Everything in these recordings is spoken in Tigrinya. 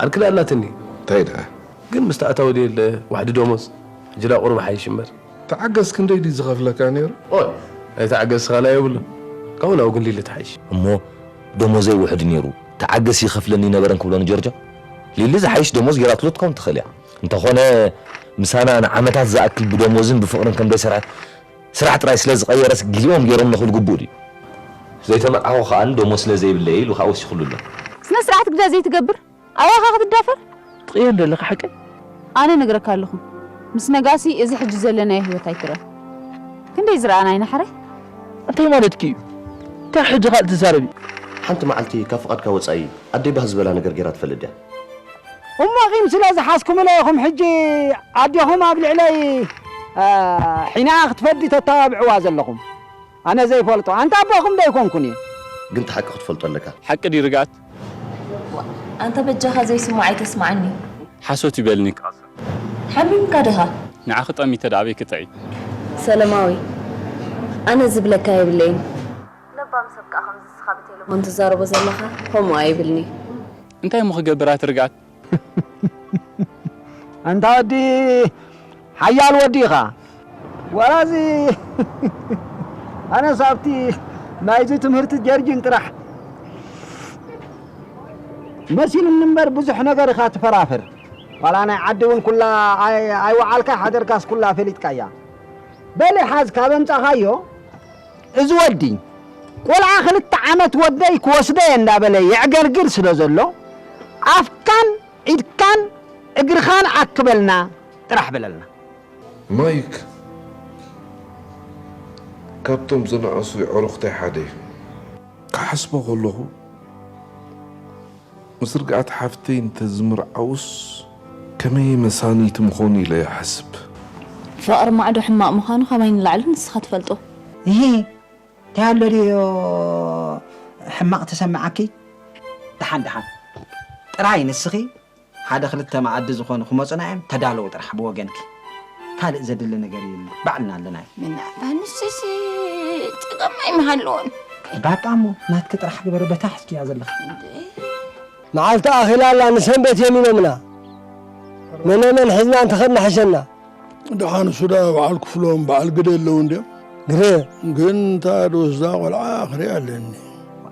ኣርክዳ ኣላትኒ። እንታይ ደኣ? ግን ምስ ተኣታዊ ደየለ ዋሕዲ ደሞዝ። ሕጂ ደኣ ቁሩብ ሓይሽ እምበር። ተዓገስ ክንደይ ድዩ ዝኸፍለካ ነይሩ? ኦይ፣ ኣይተዓገስ ኻላ የብሉን። ካብኡ ናብኡ ግን ሊሊ ትሓይሽ። እሞ ደሞዘይ ውሑድ ነይሩ፣ ተዓገስ ይኸፍለኒ ነበረ እንክብሎ ንጆርጆ፣ ሊሊ ዝሓይሽ ደሞዝ ገይራትሉ ክትከውን ትኽእል እያ። እንተኾነ ምሳና ንዓመታት ዝኣክል ብደሞዝን ብፍቕርን ከም ዘይሰርሐ፣ ስራሕ ጥራይ ስለ ዝቐየረስ ግዜኦም ገይሮም ንኽብል ግቡእ ድዩ? ዘይተመርዓኹ ከኣ ደሞዝ ስለ ዘይብለይ ኢሉ ከኣ ወሲኹሉ ኣሎ። ስነ ስርዓት ግዳ ዘይትገብር ኣባኻ ክትዳፈር? ትቕየር ደለኻ ሓቀይ? ኣነ ነግረካ ኣለኹ ምስ ነጋሲ እዚ ሕጂ ዘለናዮ ህይወት ኣይትረፍ። ክንደይ ዝረኣና ኢና ሕራይ? እንታይ ማለትኪ እዩ? እንታይ ሕጂ ካልእ ትዛረቢ? ሓንቲ መዓልቲ ካብ ፍቓድካ ወጻኢ ኣደይ ባህ ዝበላ ነገር ገይራ ትፈልጥ ድያ? እሞ ቂም ስለ ዝሓዝኩምለ ኢኹም ሕጂ ኣዴኹም ኣብ ልዕለይ ሒና ክትፈዲ ተተባብዕዋ ዘለኹም። ኣነ ዘይፈልጦ ኣንታ ኣቦኹም ዶ ኣይኮንኩን እየ። ግን እቲ ሓቂ ክትፈልጦ ኣለካ። ሓቂ ድዩ ርግኣት? ኣንታ በጃኻ ዘይስማዕ ኣይተስምዓኒ። ሓሶት ይበልኒ። ሓሚምካ ዲኻ? ንዓኺ ጠሚተ ደኣ ኣበይ ክጥዒ? ሰለማዊ ኣነ ዝብለካ የብለይን። ለባም ሰብ ከኣ ከምዚ ንስኻ ብቴለፎን ትዛረቦ ዘለኻ ከምኡ ኣይብልን'ዩ። እንታይ እሞ ክገብር ኣቲ ርግኣት? ኣንታ ወዲ ሓያል ወዲ ኢኻ። ዋላ እዚ ኣነስ ኣብቲ ናይዚ ትምህርቲ ጀርጂን ጥራሕ መሲሉኒ እምበር ብዙሕ ነገር ኢኻ ትፈራፍር። ዋላ ናይ ዓዲ እውን ኩላ ኣይወዓልካ ሓደርካስ ኩላ ፈሊጥካያ። በሊ ሓዝ ካብ ኣምጻኻዮ እዚ ወዲ ቆልዓ ክልተ ዓመት ወደይ ክወስደየ እንዳበለ የዕገርግር ስለ ዘሎ ኣፍካን ኢድካን እግርኻን ኣክበልና ጥራሕ በለልና። ማይክ ካብቶም ዝነኣሱ ኣዕሩኽተይ ሓደ እዩ። ክሓስቦ ከለኹ ምስ ርግኣት ሓፍተይ እንተዝምርዓውስ ከመይ መሳኒቲ ምኾኑ ኢለ ይሓስብ። ፍቕሪ ማዕዶ ሕማቕ ምዃኑ ካባይ ንላዕሊ ንስኻ ትፈልጦ። እሂ እንታይ ኣሎ ድዮ ሕማቕ ተሰምዓኪ? ደሓን ደሓን ጥራይ ንስኺ ሓደ ክልተ መኣዲ ዝኾኑ ክመጹና እዮም ተዳለዉ ጥራሕ ብወገንኪ ካልእ ዘድሊ ነገር የሉ ባዕልና ኣለና እዩ። ምናልባት ንስሲ ጸገም ኣይምሃለዎን። ባጣ እሞ ናትኪ ጥራሕ ግበሪ በታ ሒዝክያ ዘለኺ። መዓልቲ ኣኺላ ኣላ ንሰንበት እዮም ኢሎምና መነመን ሒዝና እንተኸድና ሕሸና። ደሓን እሱ ደኣ በዓል ክፍሎም በዓል ግደ ኣለዉ እንድዮም። ግደ። ግን እታ ድወስዳ ቖልዓ ክሪኣ ኣለኒ።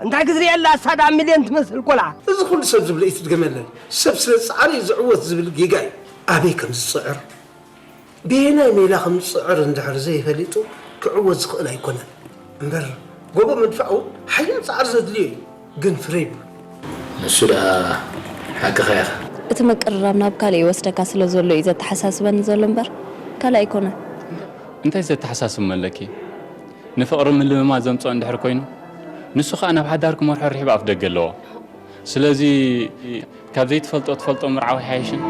እንታይ ክትሪኤላ እሳ ደኣ ሚልዮን ትመስል ቆልዓ። እዚ ኩሉ ሰብ ዝብሎ ኣይትድገመለን። ሰብ ስለ ዝጸዓረ እዩ ዝዕወት ዝብል ጌጋ እዩ። ኣበይ ከም ዝጽዕር፣ በየናይ ሜላ ከም ዝጽዕር እንድሕር ዘይፈሊጡ ክዕወት ዝኽእል ኣይኮነን። እምበር ጎቦ ምድፋእ እውን ሓይልን ጻዕሪ ዘድልዮ እዩ። ግን ፍረ ይብሉ። ንሱ ደኣ ሓቅኻ ኢኻ። እቲ ምቅርራብ ናብ ካልእ ይወስደካ ስለ ዘሎ እዩ ዘተሓሳስበኒ ዘሎ እምበር ካልእ ኣይኮነን። እንታይ ዘተሓሳስብ መለኪ? ንፍቕሪ ምልምማድ ዘምጽኦ እንድሕር ኮይኑ ንሱ ኸኣ ናብ ሓዳር ክመርሖ ርሒብ ኣፍደገ ኣለዎ። ስለዚ ካብ ዘይትፈልጦ ትፈልጦ ምርዓው ይሓይሽን።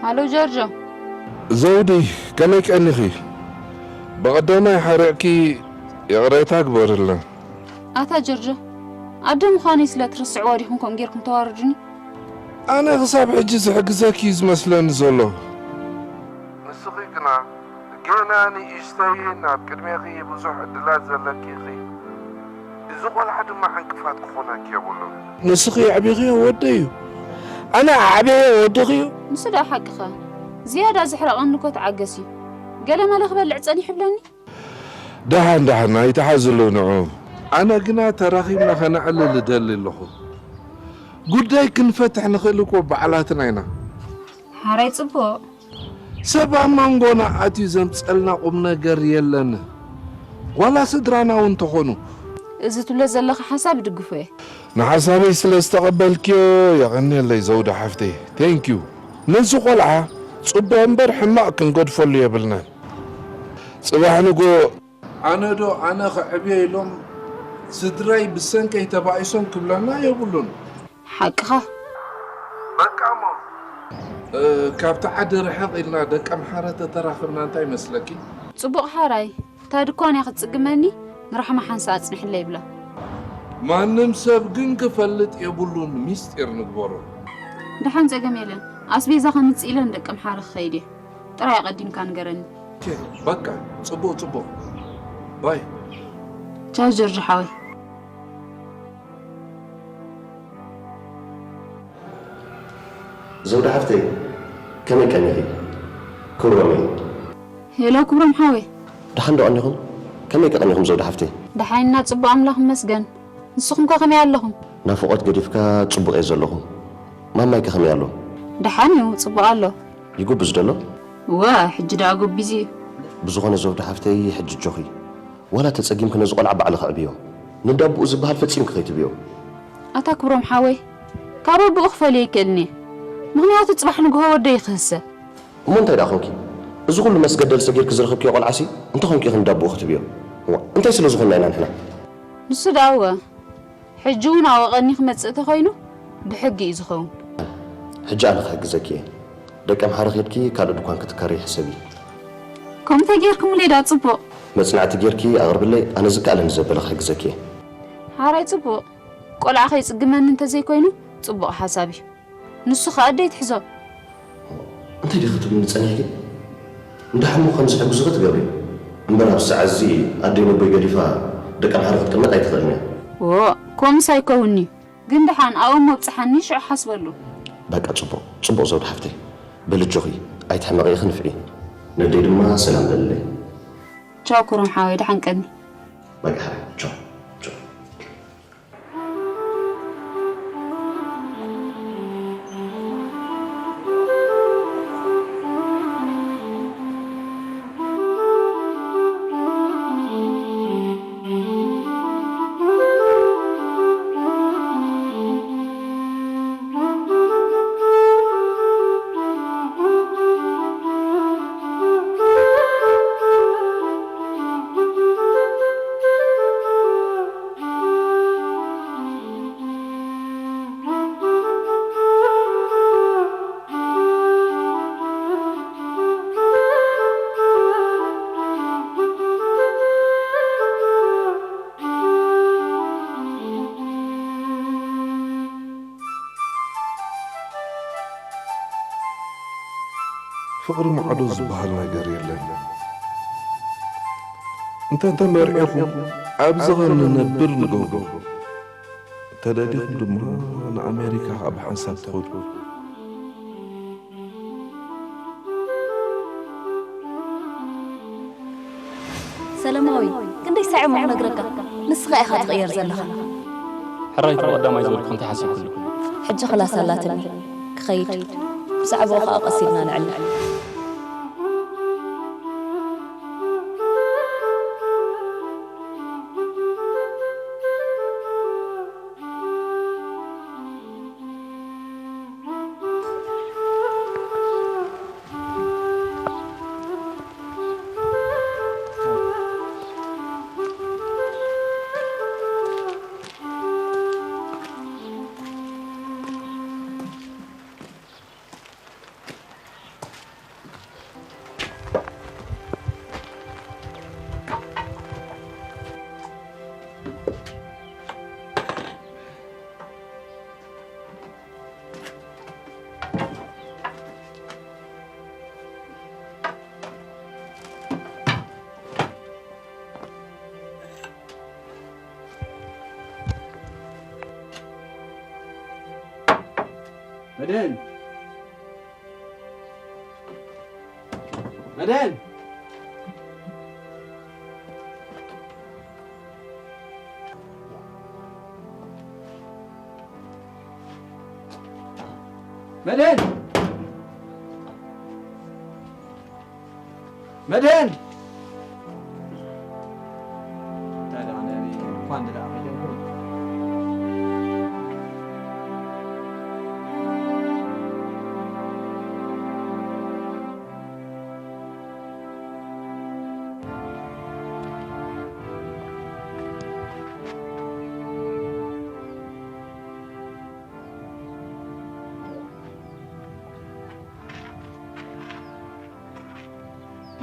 ሃሎ ጆርጆ። ዘውዲ፣ ከመይ ቀኒኺ? ብቐዳማይ ሓሪቕኪ ይቕሬታ ግበርልና። ኣታ ጀርጆ፣ ኣደ ምዃነይ ስለ ትርስዕዎ ዲኹም ከምኡ ጌርኩም ተዋርዱኒ? ኣነ ክሳብ ሕጂ ዝሕግዘኪ እዩ ዝመስለኒ ዘሎ። ንስኺ ግና ገና ንእሽተይን ኣብ ቅድሜኺ ብዙሕ ዕድላት ዘለኪ ኢኺ። እዚ ቆልዓ ድማ ዕንቅፋት ክኾነኪ የብሉን። ንስኺ የዕቢኽዮ ወደይ እዩ። ኣነ ኣዕብየዮ ወድኺ እዩ። ንሱ ደኣ ሓቅኻ። ዝያዳ ዘሕረቐኒ እኮ ተዓገስ እዩ። ገለመለ ክበልዕ ጸኒሑ ብለኒ። ደሓን ደሓን ኣይትሓዝሉ ንዑ። ኣነ ግና ተራኺብና ከነዕልል እደሊ ኣለኹ። ጉዳይ ክንፈትሕ ንኽእል እኮ ባዕላትና ኢና። ሓራይ ጽቡቕ። ሰብ ኣብ መንጎና ኣትዩ ዘምጸልና ቁምነገር የለን። ዋላ ስድራና እውን ተኾኑ። እዚ ትብሎ ዘለኻ ሓሳብ እድግፎ እየ። ንሓሳበይ ስለ ዝተቐበልክዮ የቐንየለይ ዘውዲ ሓፍተይ። Thank you። ነዚ ቆልዓ ጽቡቕ እምበር ሕማቕ ክንገድፈሉ የብልናን። ጽባሕ ንጎ ኣነ ዶ ኣነ ኸዕብዮ ኢሎም ስድራይ ብሰንከይ ተባኢሶም ክብለና የብሉን። ሓቅኻ። በቃ እሞ፣ እ፣ ካብቲ ዓዲ ርሕቕ ኢልና ደቀ ምሓረ ተተራኽብና እንታይ ይመስለኪ? ጽቡቕ ሓራይ፣ እታ ድኳን እያ ክትጽግመኒ፣ ንራሕማ ሓንሳእ ኣጽንሕለይ ይብላ። ማንም ሰብ ግን ክፈልጥ የብሉን፣ ሚስጢር ንግበሮ። ደሓን ጸገም የለን፣ ኣስቤዛ ከምጽእ ኢለን ደቀ ምሓረ ክኸይድ እየ። ጥራይ ኣቐዲምካ ንገረኒ። ኦኬ፣ በቃ፣ ጽቡቕ፣ ጽቡቕ። ባይ። ቻው ጆርጆ ሓወይ። ዘውዲ ሓፍተይ፣ ከመይ ቀኒኺ? ክብሮም እየ። ሄሎ ክብሮም ሓወይ። ደሓን ዶ ቀኒኹም? ከመይ ቀኒኹም ዘውዲ ሓፍተይ? ደሓንና ጽቡቕ ኣምላኽ ይመስገን። ንስኹም ከ ከመይ ኣለኹም? ናፍቖት ገዲፍካ ጽቡቕ እየ ዘለኹ። ማማይ ከ ከመይ ኣሎ? ደሓን እዩ፣ ጽቡቕ ኣሎ። ይጉብዝ ዶ ኣሎ? እወ፣ ሕጂ ደኣ ጎቢዙ እዩ። ብዝኾነ ዘውዲ ሓፍተይ፣ ሕጂ ኣጆኺ። ዋላ ተጸጊምኪ ነዚ ቆልዓ ባዕልኺ ኣዕብዮ። ንዳቦኡ ዝበሃል ፈጺምኪ ከይትብዮ። ኣታ ክብሮም ሓወይ፣ ካብ ኣቦኡ ክፈልዮ ኣይክእልን እየ። ምኽንያቱ ጽባሕ ንግሆ ወደይ ይኽህሰ። እሞ እንታይ ደኣ ኾንኪ? እዚ ኹሉ መስገደል ሰጊርኪ ዝረኸብክዮ ቆልዓሲ እንታይ ኾንኪ ኢኺ ንዳቦኡ ክትብዮ? እዋ፣ እንታይ ስለ ዝኾንና ኢና ንሕና? ንሱ ደኣ እወ። ሕጂ እውን ኣወቐኒ ክመጽእ ተኾይኑ ብሕጊ እዩ ዝኸውን። ሕጂ ኣነ ክሕግዘኪ እየ። ደቀ ምሓረ ኬድኪ ካልእ ድኳን ክትከሪ ሕሰቢ። ከምኡ ተጌርኩምለይ ደኣ ጽቡቕ። መጽናዕቲ ጌርኪ ኣቕርብለይ፣ ኣነ ዝከኣለኒ ዘበለ ክሕግዘኪ እየ። ሓራይ ጽቡቕ። ቆልዓ ከይጽግመኒ እንተዘይኮይኑ ጽቡቕ ሓሳብ እዩ። ንሱ ኸኣ ኣደይ ትሕዞ። እንታይ ዲኺ ክትብልኒ ጸኒሕኪ? እንዳ ሓሙ ከም ዝሕግዙኺ ትገብሪ። እምበር ኣብዚ ሰዓት እዚ ኣደይ ነቦይ ገዲፋ ደቀ ምሓረ ክትቅመጥ ኣይትኽእልን እያ። ዎ፣ ከምኡስ ኣይከውንን'ዩ። ግን ደሓን ኣብኦም ኣብጽሓኒ ሽዑ ሓስበሉ። በቃ ጽቡቕ፣ ጽቡቕ ዘውዲ ሓፍተይ። በሊ ኣጆኺ፣ ኣይትሕመቒ ኢኺ ንፍዒ። ነደይ ድማ ሰላም በልለይ። ቻው ክብሮም ሓወይ፣ ደሓን ቀኒ። በቃ ሓራይ፣ ቻው፣ ቻው። ፍቕሪ ማዕዶ ዝበሃል ነገር የለን። እንተ ተመርዒኹም ኣብዚ ኸም ንነብር ንገብሮ። ተደሊኹም ድማ ንኣሜሪካ ካብ ሓንሳብ ትኸዱ። ሰለማዊ፣ ክንደይ ሳዕ እሞ ክነግረካ? ንስኻ ኢኻ ትቕየር ዘለኻ። ሕራይ፣ እቲ ቀዳማይ ዝበልኩ እንታይ ሓሲብክሉ? ሕጂ ክላስ ኣላትኒ፣ ክኸይድ። ብዛዕባኡ ኸኣ ቀስ ኢልና ነዕልል። መድህን! መድህን! መድህን! መድህን! እንታይ ደኣ ነቢ እኳ እንድኣ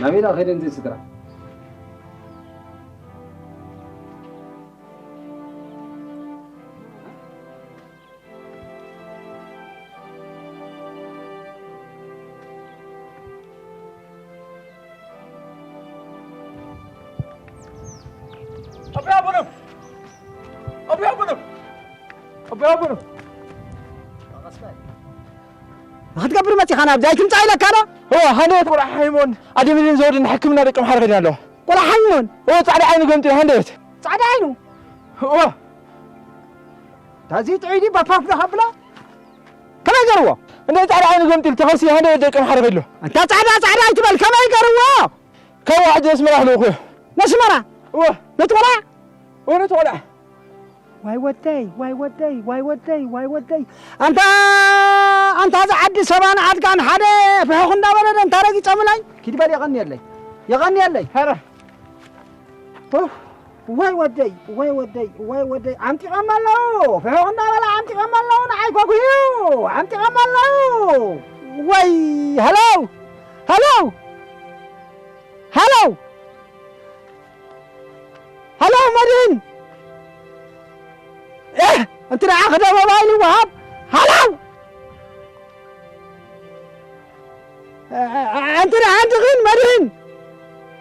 ናበይ ደኣ ከይደን እዘን ስድራ? ኣቦይ ኣቡነ! ኣቦይ ኣቡነ! ኣቦይ ኣቡነ! ንኽትገብር መጺኻ ናብዚ ኣይትምጻእ ኢለካ ዶ? እወ፣ ሃንደበት ቆልዓ ሓሚሞን ኣደሚንን ዘወድን ሕክምና ደቂ ምሓር ከይደን ኣለዋ። ቆልዓ ሓሚሞን? እወ፣ ጻዕዳ ዓይኑ ገምጢሉ ሃንደበት። ጻዕዳ ዓይኑ? እወ። ታዚ ጥዑይ ድዩ ባፋፍ ዶ ካብላ? ከመይ ገርዎ? እንደ ጻዕዳ ዓይኑ ገምጢሉ ተኸሲ ሃንደበት ደቂ ምሓር ከይድሎ። ኣንታ ጻዕዳ ጻዕዳ ኣይትበል፣ ከመይ ገርዎ? ካብ ዋዕዲ ኣስመራ ክልእኹ። ነስመራ? እወ። ነቲ ቆልዓ? እወ፣ ነቲ ቆልዓ። ዋይ ወደይ፣ ዋይ ወደይ፣ ዋይ ወደይ፣ ዋይ ወደይ። ኣንታ፣ ኣንታ እዛ ዓዲ ሰባን ዓድጋን ሓደ ፍሕኹ እንዳበለ ዶ እንታ ረጊጾምላይ? ኪድ በል የቐንየለይ። የቐንየለይ። ሐረ። ኡፍ፣ ዋይ ወደይ፣ ዋይ ወደይ፣ ዋይ ወደይ። ዓምጢቖም ኣለዉ። ፍሕኹ እንዳበለ ዓምጢቖም ኣለዉ። ንዓይ ኮጉዩ። ዓምጢቖም ኣለዉ። ወይ፣ ሃሎ፣ ሃሎ፣ ሃሎ። ሃሎ መድህን! ኤህ! እንቲ ደኣ ክደ ሞባይል ይወሃብ። ሃሎ! እንቲ ደኣ ሓንቲ ግን መድህን!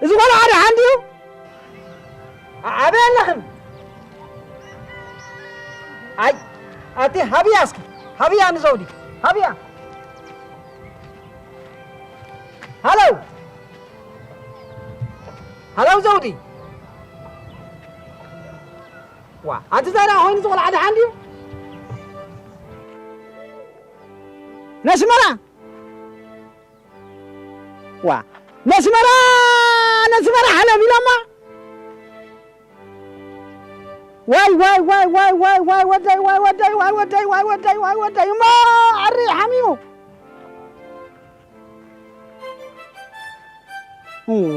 እዚ ቆልዓ ደሓን ድዩ? ኣበይ ኣለኽን? ኣይ፣ ኣቲ ሃብያ እስኪ፣ ሃብያ ንዘውዲ፣ ሃብያ። ሃሎ! ሃሎ ዘውዲ! ዋ፣ ኣንቲ ዛራ ኮይኑ ዝቆልዓ ደሓን ድዩ? ነስመራ! ዋ፣ ነስመራ! ነስመራ ሓለፍ ኢሎማ! ዋይ፣ ዋይ፣ ዋይ፣ ዋይ፣ ዋይ፣ ዋይ፣ ወደይ፣ ዋይ፣ ወደይ፣ ዋይ፣ ወደይ፣ ዋይ፣ ወደይ፣ ዋይ፣ ወደይ፣ እሞ ኣሪ ሓሚሙ!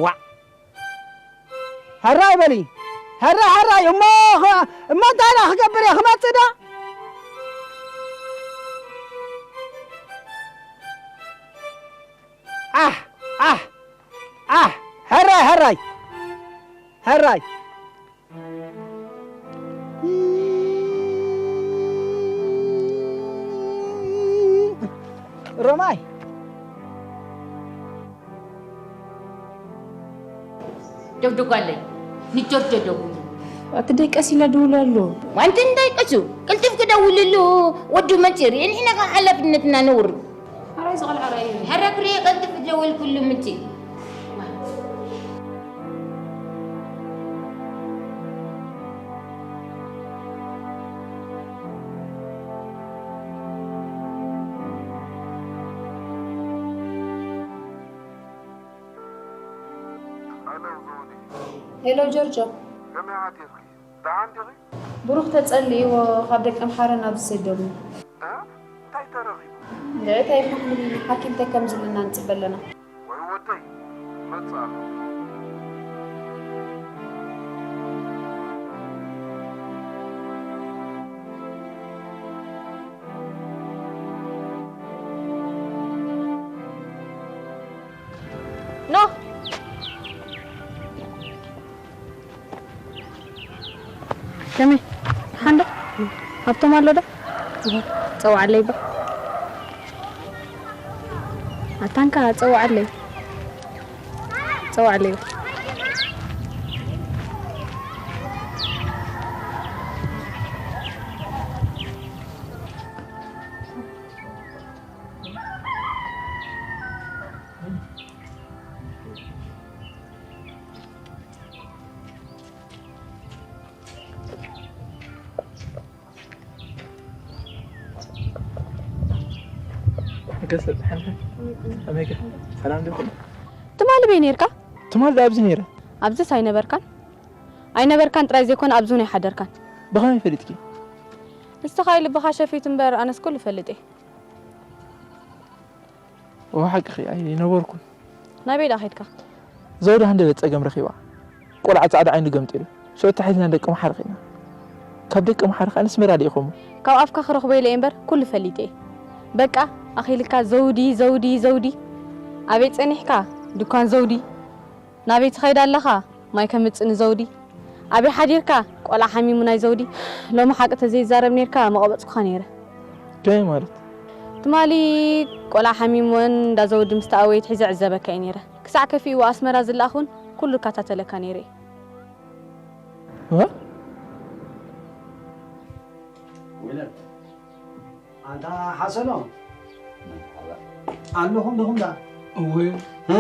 ዋ! ሕራይ በሊ። ሕራይ፣ ሕራይ። እሞ ኸ-፣ እሞ እንታይ ደኣ ክገብር እየ? ክመጽእ ዶ? ኣሕ፣ ኣሕ፣ ኣሕ። ሕራይ፣ ሕራይ። ሕራይ። ሮማይ። ዶግዶጓለይ፣ ንጆርጆ ደውሉ። ኣቲ ደይ ቀስ ኢለ ድውል ኣሎ። ዋንቲ እንታይ ቀሱ? ቅልጥፍ ክደውልሉ ወዱ መጽእ ርእየን ኢና ከ ሓላፍነትና ነውር። ኣራይ ዝቐልዓ ራእዩ። ሕረ ክርእየ ቀልጥፍ ደወልኩሉ ምጽእ። ሄሎ ጆርጆ። ከመይ ሓቲትኪ? ደሓን ዲኺ? ብሩኽ ተጸሊእዎ ካብ ደቀምሓረ ናብ ዝሰደሉ። እ? እንታይ ተረኺቡ? እንድዒ እንታይ ይብልኩም ሓኪም እንታይ ከም ዝብልና ንጽበ ኣለና። ወይ ወደይ፣ መጽእ ኣሎ። ኖ። ከመይ? ሓንዶ? ሃብቶም ኣሎ ዶ? ጸውዓለይ ባ። ኣታንካ ጸውዓለይ። ጸውዓለይ ባ። ገሰ፣ ሓንተ፣ ከመይ ገ-፣ ሰላም ዶ ይኹን? ትማሊ በይ ነርካ? ትማሊ ዶ ኣብዚ ነይረ? ኣብዚስ ኣይነበርካን? ኣይነበርካን ጥራይ ዘይኮነ፣ ኣብዚ እውን ኣይሓደርካን። ብኸመይ ፈሊጥኪ? ንስኻ እዩ ልብኻ ሸፊቱ እምበር፣ ኣነስ ኩሉ እፈልጥ እየ። እወ፣ ሓቅኺ፣ ኣይነበርኩን። ናበይ ደኣ ኸድካ? ዘውዲ ሃንደበት ጸገም ረኺባ። ቆልዓ ጻዕዳ ዓይኑ ገምጢሉ። ሽዑ ተታሒዝና ደቂ መሓር ኸድና። ካብ ደቂ መሓር ኸኣ ንስመራ ልኢኾሞ። ካብ ኣፍካ ክረኽቦ ኢለ እየ እምበር፣ ኩሉ ፈሊጠ እየ። በቃ፣ ኣኺልካ ዘውዲ፣ ዘውዲ፣ ዘውዲ። ኣበይ ጸኒሕካ? ድኳን ዘውዲ። ናበይ ትኸይድ ኣለኻ? ማይ ከምጽእ ንዘውዲ። ኣበይ ሓዲርካ? ቆልዓ ሓሚሙ ናይ ዘውዲ። ሎሚ ሓቂ ተዘይዛረብ ኔርካ መቐበጽኩኻ ኔረ። እንታይ ማለት? ትማሊ ቆልዓ ሓሚሙወን እንዳ ዘውዲ ምስ ተኣወየት ሒዘ ዕዘበካ እየ ኔረ። ክሳዕ ከፊእዎ ኣስመራ ዝለኣኹን ኩሉ እከታተለካ ኔረ እየ። እ? ወይለት። ኣንታ ሓሰኖ፣ ኣለኹም ዲኹም ዳ? እወ። እ?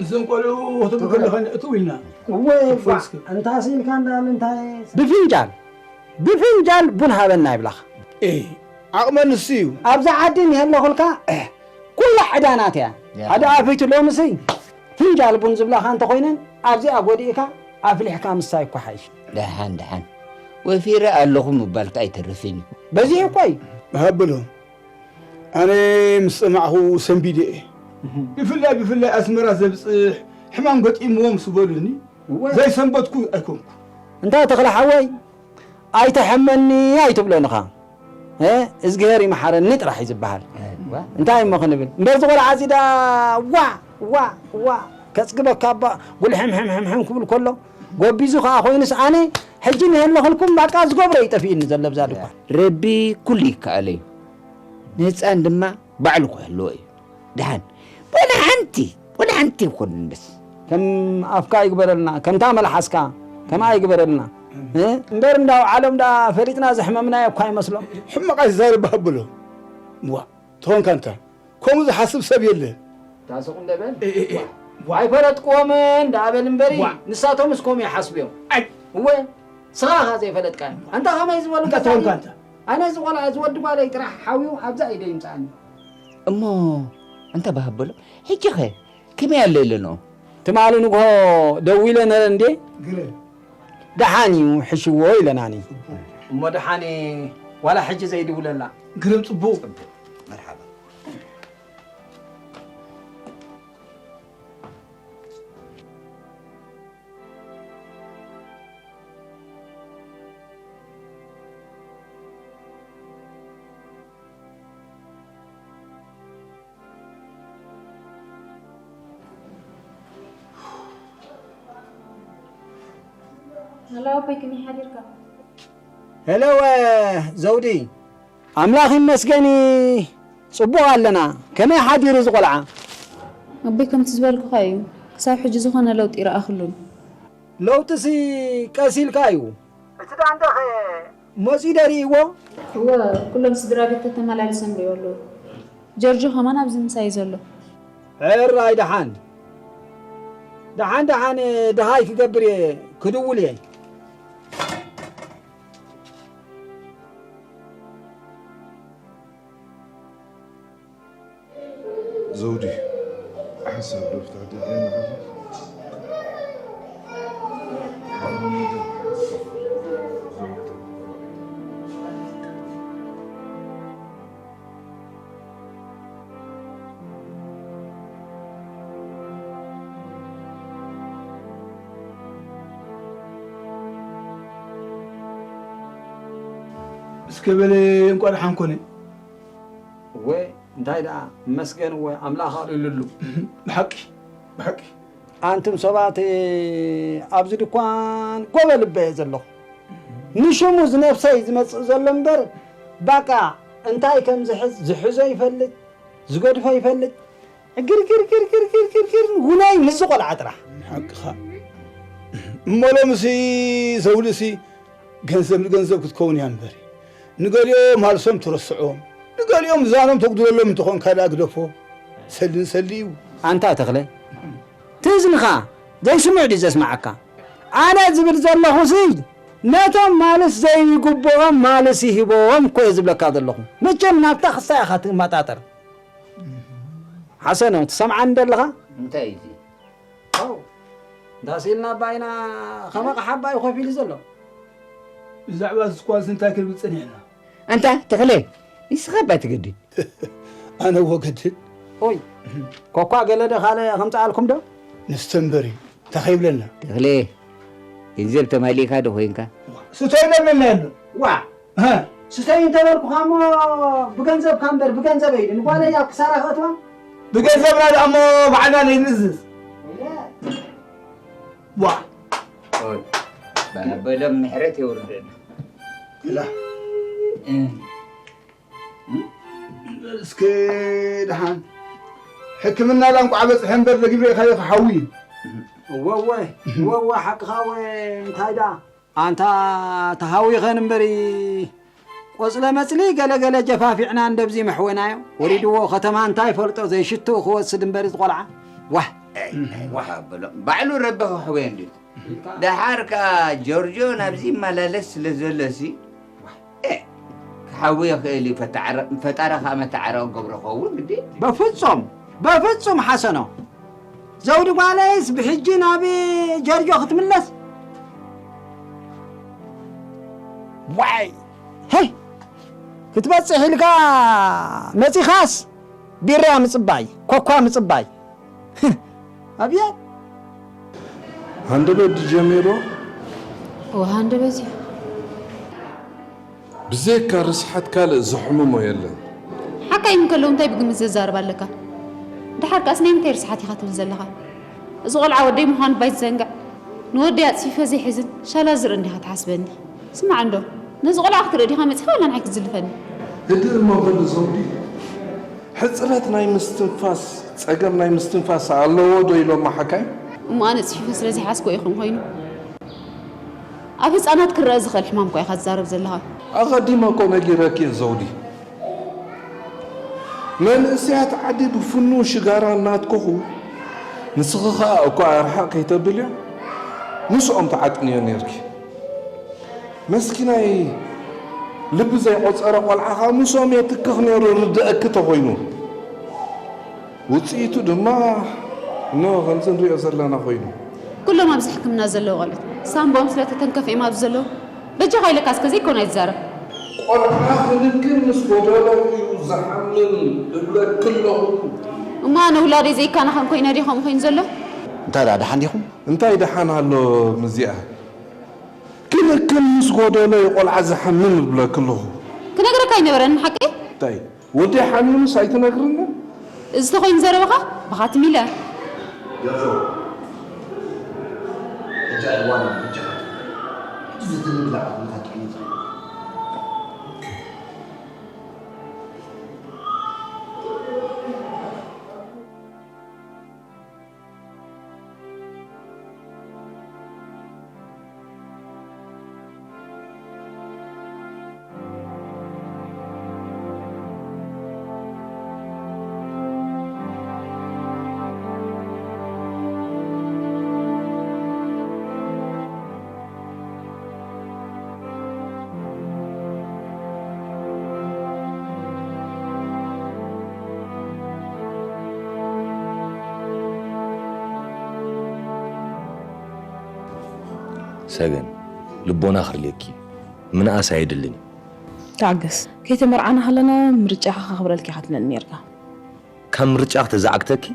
እዞም ቆልዑ ክትብል ትኽእል። ከለኻ እትው ኢልና። እወ፣ እፎይ እስኪ። እንታስ ኢልካ እንዳበል እንታይ? ብፍንጃል፣ ብፍንጃል ቡን ሃበና ይብላኻ። ኤ፣ ዓቕመ ንሱ እዩ። ኣብዛ ዓዲ እንሄለኹልካ፣ ኩላ ዕዳ ናተያ። ያ። ሓደ ኣፊቱ ሎምሲ ፍንጃል ቡን ዝብላኻ እንተኾይነን፣ ኣብዚኣ ጎዲእካ ኣፍሊሕካ ምስታይ እኮ ሓይሽ። ደሓን፣ ደሓን። ወፊረ ኣለኹ ምባልካ ኣይተርፍን እዩ። በዚሑ እኮ እዩ። ሃብሎ። ኣነ ምስ ሰማዕኹ ሰንቢደ እየ። ብፍላይ፣ ብፍላይ ኣስመራ ዘብጽሕ ሕማም ገጢምዎም ምስ በሉኒ፣ እወ። ዘይሰንበድኩ ኣይኮንኩ። እንታይ ተኽለ ሓወይ፣ ኣይተሐመኒ ኣይትብሎንኻ። እ፣ እዝግሄር ይመሓረኒ ጥራሕ እዩ ዝበሃል። እዋ። እንታይ እሞ ክንብል? እምበር እዚ ቆልዓ እዚ ዳ ዋ፣ ዋ፣ ዋ፣ ከጽግበካ እባ ጉልሕም ሕም ሕም ሕም ክብል ከሎ፣ ጎቢዙ ከኣ ኮይኑስ ኣነ ሕጂ ንሄለኹልኩም ባቃ ዝገብሮ እዩ ጠፊእኒ ዘሎ ብዛ ድኳን። ረቢ ኩሉ ይከኣሎ እዩ። ንህጻን ድማ ባዕሉ ክሕልዎ እዩ። ደሓን፣ ወላ ሓንቲ፣ ወላ ሓንቲ ይኹን በስ። ከም ኣፍካ ይግበረልና፣ ከምታ መልሓስካ ከምኣ ይግበረልና። እ? እምበር እንዳው ዓለም ዳ ፈሊጥና ዘሕመምናዮ እኳ ይመስሎም። ሕማቕ ኣይትዛረብ ሃብሎ። ዋ፣ ትኾንካ እንታ። ከምኡ ዝሓስብ ሰብ የለ። ታስቕ እንደ በል። እ፣ እ፣ እ። ዋ። ኣይፈለጥክዎምን ዳ በል እምበሪ፣ ዋ። ንሳቶምስ ከምኡ ይሓስቡ እዮም። ኣይ። እወ፣ ስኻ ኢኻ ዘይፈለጥካዮም። ኣንታ ከመይ ዝበሉ እንታይ ትኾንካ መሳሊ? ኣንታ? ኣነ እዚ ቆልዓ፣ እዚ ወዲ ጓለይ ጥራሕ ሓውዩ ኣብዛ ኢደ ይምጽኣኒ። እሞ፣ ኣንታ ባህ ኣበሎ፣ ሕጂ ኸ ከመይ ኣሎ ኢለንኦ? ትማሊ ንግሆ ደዊለ ነረ እንዴ? ግረ። ደሓን እዩ፣ ሕሽዎ ኢለናኒ። እሞ ደሓን ዋላ ሕጂ ዘይድውለላ? ግርም ጽቡቕ። ጽቡቕ። መርሓባ። ሄሎ ኣቦይ፣ ከመይ ሓዲርካ? ሄሎ፣ ዘውዲ። ኣምላኽ ይመስገን፣ ጽቡቕ ኣለና። ከመይ ሓዲሩ እዚ ቆልዓ? ኣቦይ፣ ከምቲ ዝበልኩኻ እዩ። ክሳብ ሕጂ ዝኾነ ለውጢ ይረኣኽሉን። ለውጥሲ ቀስ ኢልካ እዩ። እቲ ደኣ እንተኸ መጺኡ ደሪእዎ? እወ፣ ኩሎም ስድራ ቤት ተተመላሊሶም ርእዮ ኣለዉ። ጀርጆ ከማን ኣብዚ ምሳይ ዘሎ። ሕራይ ደሓን። ደሓን ደሓን ደሃይ ክገብር እየ፣ ክድውል እየ። ዘውዲ፣ ሓንሳብ ዶ ፍታሕ ደልየ ንዓኺ? እስከ በለ እንቋዕ ደሓን ኮነ። እወ፣ እንታይ ደኣ፣ እመስገን እወ፣ ኣምላኽ ኣልዒሉሉ። ብሓቂ፣ ብሓቂ። ኣንቱም ሰባት፣ ኣብዚ ድኳን ጎበ ልበ እየ ዘለኹ። ንሽሙ ዝነብሰይ ዝመጽእ ዘሎ እምበር፣ ባቃ እንታይ ከም ዝሕዝ፣ ዝሕዞ ይፈልጥ፣ ዝገድፎ ይፈልጥ። ግር፣ ግር፣ ግር፣ ግር፣ ግር፣ ግር፣ ግር፣ ውነይ ምስዚ ቆልዓ ጥራሕ። ሓቅኻ። እሞ ሎምሲ፣ ሰውልሲ፣ ገንዘብ ንገንዘብ ክትከውን እያ እምበሪ። ንገሊኦም ሃልሶም ትረስዖም፣ ንገሊኦም ዝባኖም ተጉድለሎም እንተኾንካ ደኣ ግደፎ። ሰሊ ንሰሊ እዩ። ኣንታ ተኽለ፣ ትእዝንኻ ዘይስምዕ ድዩ ዘስምዓካ? ኣነ ዝብል ዘለኹሲ፣ ነቶም ማልስ ዘይግብኦም ማልስ ይሂቦም እኮ እየ ዝብለካ ዘለኹ። መቸም ናብታ ክስታይ ኢኻ ትመጣጠር። ሓሰኖ፣ ትሰምዓኒ ደለኻ? እንታይ እዩ እዚ? ኣው፣ እንዳ ስኢልና ኣባይና ከመ ኣቕሓ ኣባይ ኮፍ ኢሉ ዘሎ። ብዛዕባ እዚ እኳ እንታይ ክንብል ጸኒሕና? ኣንታ ተኽለ፣ ንስኻ እባ ትገድድ። ኣነ እወ ገድድ። ኦይ፣ ኮኳ ገለ ዶ ካልእ ከምጽኣልኩም ዶ? ንስተንበሪ፣ እንታይ ከይብለና? ተኽለ፣ ገንዘብ ተማሊእካ ዶ ኮይንካ? ስቶ ኢለና ኣሎ። ዋ፣ እ። ስተይ እንተበልኩኻ እሞ ብገንዘብካ እምበር ብገንዘበይ ድዩ ንጓለይ ኣብ ክሳራ ከእትዋ? ብገንዘብና ደኣ እሞ ባዕልና ነይንእዝዝ። እየ። ዋ! ኦይ፣ በሎም ምሕረት የውርደልና። ላ። እ። እስከ ደሓን ሕክምና ላ እንቋዕ በጽሐ እምበር፣ ደጊም ርኢኻዮ ክሓዊ እዩ። እወ፣ እወ፣ እወ፣ እወ፣ ሓቅኻ እወ፣ እንታይ ደኣ? ኣንታ ተሃዊኸን እምበሪ፣ ቆጽለ መጽሊ ገለ ገለ ጀፋፊዕና እንደብዚ መሕወናዮ። ወሪድዎ ከተማ እንታይ ፈልጦ ዘይሽትኡ ክወስድ እምበሪ ዝቖልዓ። ዋህ! ኣይ፣ ኣይ፣ ዋህ ኣበሎም። ባዕሉ ረቢ ክሕወዮ እንድዩ። ደሓር ከኣ ጆርጆ ናብዚ ይመላለስ ስለ ዘሎሲ፣ እ፣ ክሓዊ ይኽእል እዩ። ፈታዕረ-፣ ፈጣሪ ከኣ መታዕረ ክገብሮ ክኸውን ግዲ። በፍጹም፣ በፍጹም ሓሰኖ። ዘውዲ ጓለይስ ብሕጂ ናብ ጆርጆ ክትምለስ? ዋይ! ሄይ! ክትበጽሕ ኢልካ መጺኻስ ቢራ ምጽባይ፣ ኮኳ ምጽባይ። ኣብየ! ሃንደበት ድዩ ጀሚሩ? እወ፣ ሃንደበት እዩ። ብዘይካ ርስሓት ካልእ ዘሕምሞ የለን። ሓካይም ከለዉ እንታይ ብግምት ዘዛርብ ኣለካ? ደሓር ከኣስ ናይ ምንታይ ርስሓት ኢኻ ትብል ዘለኻ? እዚ ቆልዓ ወደይ ምዃኑ ባይትዘንግዕ። ንወደይ ኣጽፊፈ ዘይሕዝን ሻላ ዝርኢ እንዲኻ ትሓስበኒ። ስማዕ እንዶ፣ ነዚ ቆልዓ ክትርኢ ዲኻ መጺኻ ዋላ ንዓይ ክትዝልፈኒ? ህድእ እሞ በሊ ዘውዲ። ሕጽረት ናይ ምስትንፋስ፣ ጸገም ናይ ምስትንፋስ ኣለዎ ዶ ኢሎማ ሓካይም? እሞ ኣነ ጽፊፈ ስለ ዘይሓዝኮ ይኹን ኮይኑ። ኣብ ህጻናት ክረኣ ዝኽእል ሕማም እኳ ኢኻ ትዛረብ ዘለኻ። ኣቐዲመ እኮ ነጊረኪ እየ ዘውዲ። መንእሰያት ዓዲ ብፍኑው ሽጋራ እናትኮኹ፣ ንስኺ ኸኣ እኳ ኣርሓቕ ከይተብልዮ፣ ምስኦም ትዓጥንዮ ኔርኪ። መስኪናይ ልቢ ዘይቆጸረ ቆልዓ ኸኣ ምስኦም የትክኽ ኔሩ ርድኣኪ ተኾይኑ። ውጽኢቱ ድማ እነሆ ከምዚ ንሪኦ ዘለና ኮይኑ። ኩሎም ኣብዚ ሕክምና ዘለዉ ቆልዑት ሳምቦኦም ስለ ተተንከፈ እዮም ኣብዚ ዘለዉ። በጃኻ ኢለካ እስከ ዘይኮነ ኣይትዛረብ። ቆልዓ ክንክን ምስ ጎደሎ እዩ ዝሓምም እብለኪ ኣለኹ። እሞ ኣነ ውላደይ ዘይከናኸን ኮይነ ድየ ከምኡ ኮይኑ ዘሎ? እንታይ ደኣ ደሓን ዲኹም? እንታይ ደሓን ኣሎ ምስዚኣ? ክንክን ምስ ጎደሎ እዩ ቆልዓ ዝሓምም እብለኪ ኣለኹ። ክነግረካ ኣይነበረንን ሓቀይ? እንታይ? ወደይ ሓሚሙስ ኣይትነግርንን? እዚ ተኾይኑ ዘረባኻ ብኻትም ኢለ። ጆርጆ፣ ሕጂ ኣይዋንን በጃኻ። ሕጂ እዚ ትንብላዕ ዘለኻ ጥዕና። ሰገን፣ ልቦና ክርልየኪ እዩ። ምንኣስ ኣየድልን እዩ። ተዓገስ። ከይተመርዓና ከለና ምርጫኻ ከኽብረልኪ ኢኻ ትብለኒ ኔርካ። ካብ ምርጫኺ ተዘዓግተኪ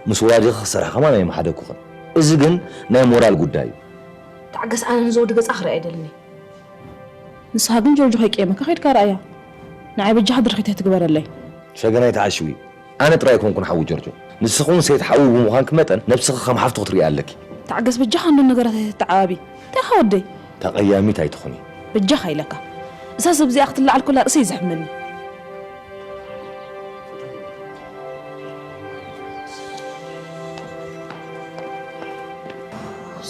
ምስ ወላዲኺ ክሰርሒ ከማን ኣይምሓደኩኽን። እዚ ግን ናይ ሞራል ጉዳይ እዩ። ተዓገስ፣ ኣነ ንዘውዲ ገጻ ክርኢ ኣይደልን እየ። ንስኻ ግን ጆርጆ ከይቅየመካ ከይድካ ረኣያ። ንዓይ በጃኻ ድርኺት ኣይትግበረለይ። ሰገን ኣይትዓሽዊ። ኣነ ጥራይ ኣይኮንኩን ሓዊ ጆርጆ። ንስኺ እውን ሰይቲ ሓዉ ብምዃንኪ መጠን ነብስኺ ከም ሓፍቲ ክትርእያ ኣለኪ። ተዓገስ በጃኻ እንዶ ነገራት ኣይተተዓባቢ። እንታይ ኢኻ ወደይ? ተቐያሚት ኣይትኹኒ። በጃኻ ኢለካ። እዛ ሰብ እዚኣ ክትለዓል ከላ ርእሰይ እዩ ዘሕመኒ።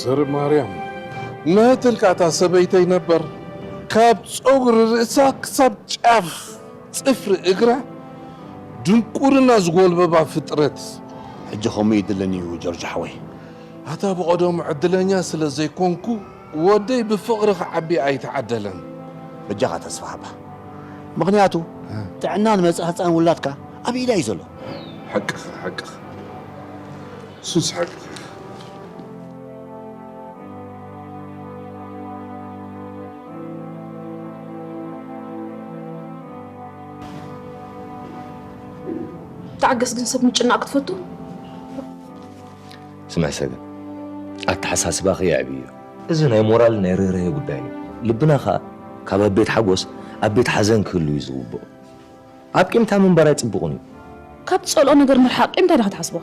ዘር ማርያም፣ መህትልካ እታ ሰበይተይ ነበር፣ ካብ ጸጉሪ ርእሳ ክሳብ ጫፍ ጽፍሪ እግራ ድንቁርና ዝጎልበባ ፍጥረት። ሕጂ ከምኡ ይድለን እዩ ጆርጆ ሓወይ። ኣታ ብቐደሙ ዕድለኛ ስለ ዘይኮንኩ፣ ወደይ ብፍቕሪ ክዓቢ ኣይተዓደለን። በጃኻ ተስፋ ሃባ። ምኽንያቱ፣ እ። ጥዕና ንመጻኢ ህጻን ውላድካ ኣብ ኢዳ እዩ ዘሎ። ሓቅኻ፣ ሓቅኻ። ሱስ ሓቅኻ። ተዓገስ ግን ሰብ ምጭናቕ ክትፈቱ? ስምዒ ሰገን፣ ኣተሓሳስባኺ የዕብዮ። እዚ ናይ ሞራል ናይ ርህራሄ ጉዳይ እዩ። ልብና ኸኣ ካብ ኣብ ቤት ሓጎስ ኣብ ቤት ሓዘን ክህሉ እዩ ዝግብኦ። ኣብ ቂምታ ምንባር ኣይጽቡቕን እዩ። ካብ ትጸልኦ ነገር ምርሓቕ ቂምታ ዲኻ ትሓስቦ?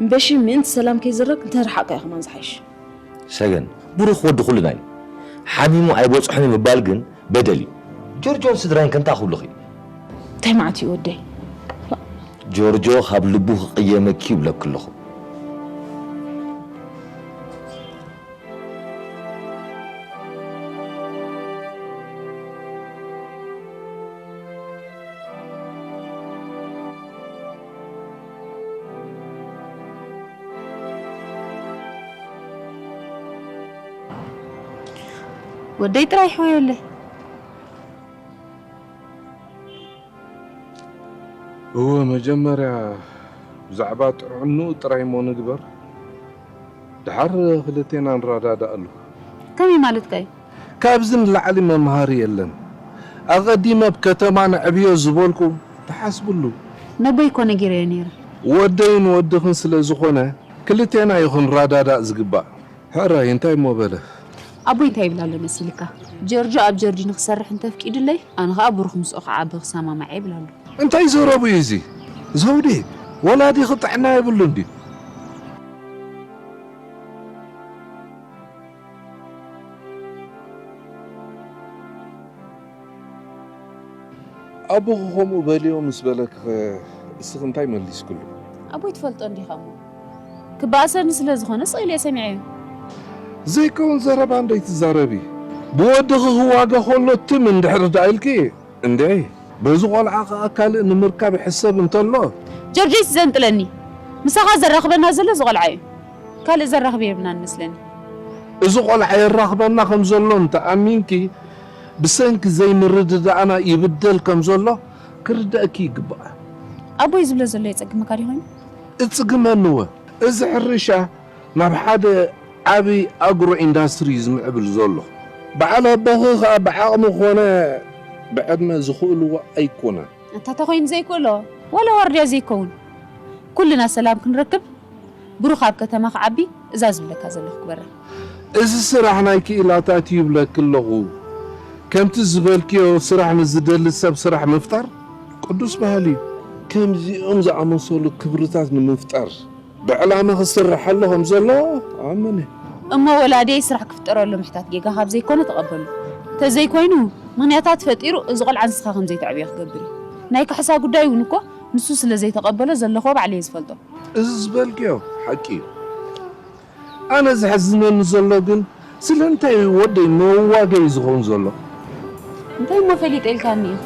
እምበሺ ምእንቲ ሰላም ከይዝረግ እንተርሓቕካ እዩ ከማን ዝሓይሽ። ሰገን፣ ብሩኽ ወዲ ኩልና እዩ። ሓሚሙ ኣይበጽሖን እዩ ምባል ግን በደል እዩ። ጆርጆን ስድራይን ከ እንታይ ክብሉኺ? እንታይ ማለት እዩ ወደይ? ጆርጆ ካብ ልቡ ክቕየመኪ ይብለኪ ኣለኹ። ወደይ ጥራይ ሕወየለይ። እወ፣ መጀመርያ ብዛዕባ ጥዕንኡ ጥራይ እሞ ንግበር። ደሓር ክልቴና ንረዳዳእሉ። ከመይ ማለትካ እዩ? ካብዚ ንላዕሊ መምሃሪ የለን። ኣቐዲመ ኣብ ከተማ ነዕብዮ ዝበልኩ ተሓስብሉ። ነቦይ እኮ ነጊረዮ ነይረ። ወደይን ወድኽን ስለ ዝኾነ ክልቴና እዩ ክንረዳዳእ ዝግባእ። ሕራይ እንታይ እሞ በለ? ኣቦይ እንታይ ይብል ኣሎ መሲልካ? ጀርጆ ኣብ ጀርዲን ክሰርሕ እንተፍቂዱለይ፣ ኣነ ኸኣ ብሩኽ ምስኡ ክዓቢ ክሰማማዕ ይብል ኣሎ። እንታይ ዘረቡ እዩ እዚ? ዘውዴ፣ ወላዲኺ ጥዕና የብሉን ድዩ? ኣቦኺ ከምኡ በልዮ ምስ በለኪኸ እስኺ እንታይ መሊስክሉ? ኣቦይ ትፈልጦ እንዲኻ እሞ። ክበኣሰኒ ስለ ዝኾነ ስቕ ኢለ እየ ሰሚዐዮ። ዘይከውን ዘረባ እንዶ ኣይትዛረቢ። ብወድኺ ክዋገ ከሎ ትም እንድሕር ደኣ ኢልኪ፣ እንድዒ በዚ ቆልዓ ኸኣ ካልእ ንምርካብ ይሕሰብ እንተሎ። ጆርጆ እዩ ዘንጥለኒ። ምሳኻ ዘራኽበና ዘሎ እዚ ቆልዓ እዩ። ካልእ ዘራኽብ የብልናን መስለኒ። እዚ ቆልዓ የራኽበና ከም ዘሎ እንተ ኣሚንኪ፣ ብሰንኪ ዘይምርድዳእና ይብደል ከም ዘሎ ክርደእኪ ይግባእ። ኣቦይ ዝብሎ ዘሎ የጸግመካ ድዩ ኮይኑ? እጽግመኒ እወ። እዚ ሕርሻ ናብ ሓደ ዓቢ ኣግሮ ኢንዳስትሪ እዩ ዝምዕብል ዘሎ። በዓል ኣቦኺ ኸኣ ብዓቕሚ ኮነ ብዕድመ ዝኽእልዎ ኣይኮነን። ኣታ ተኾይኑ ዘይክእሎ፣ ዋላ ዋርድያ ዘይከውን። ኩልና ሰላም ክንረክብ፣ ብሩኽ ኣብ ከተማ ክዓቢ፣ እዛ ዝብለካ ዘለኹ ግበራ። እዚ ስራሕ ናይ ክኢላታት እዩ ይብለኪ ኣለኹ። ከምቲ ዝበልክዮ ስራሕ ንዝደሊ ሰብ ስራሕ ምፍጣር ቅዱስ ባህሊ እዩ። ከምዚኦም ዝኣመሰሉ ክብርታት ንምፍጣር ብዕላማ ክስርሐሉ ከም ዘሎ ኣምን እየ። እሞ ወላዲየይ ስራሕ ክፍጠረሉ ምሕታት ጌጋ ካብ ዘይኮነ ተቐበሉ። እንተዘይኮይኑ፣ ምኽንያታት ፈጢሩ እዚ ቆልዓ ንስኻ ከም ዘይተዕብዮ ክገብር እዩ። ናይ ካሕሳ ጉዳይ እውን እኮ ንሱ ስለ ዘይተቐበሎ ዘለኽዎ ባዕለይ እየ ዝፈልጦ። እዚ ዝበልክዮ ሓቂ እዩ። ኣነ ዘሕዝነኒ ዘሎ ግን ስለምንታይ እዩ ወደይ መዋገዪ ዝኸውን ዘሎ? እንታይ እሞ ፈሊጠ ኢልካኒ ኢኻ?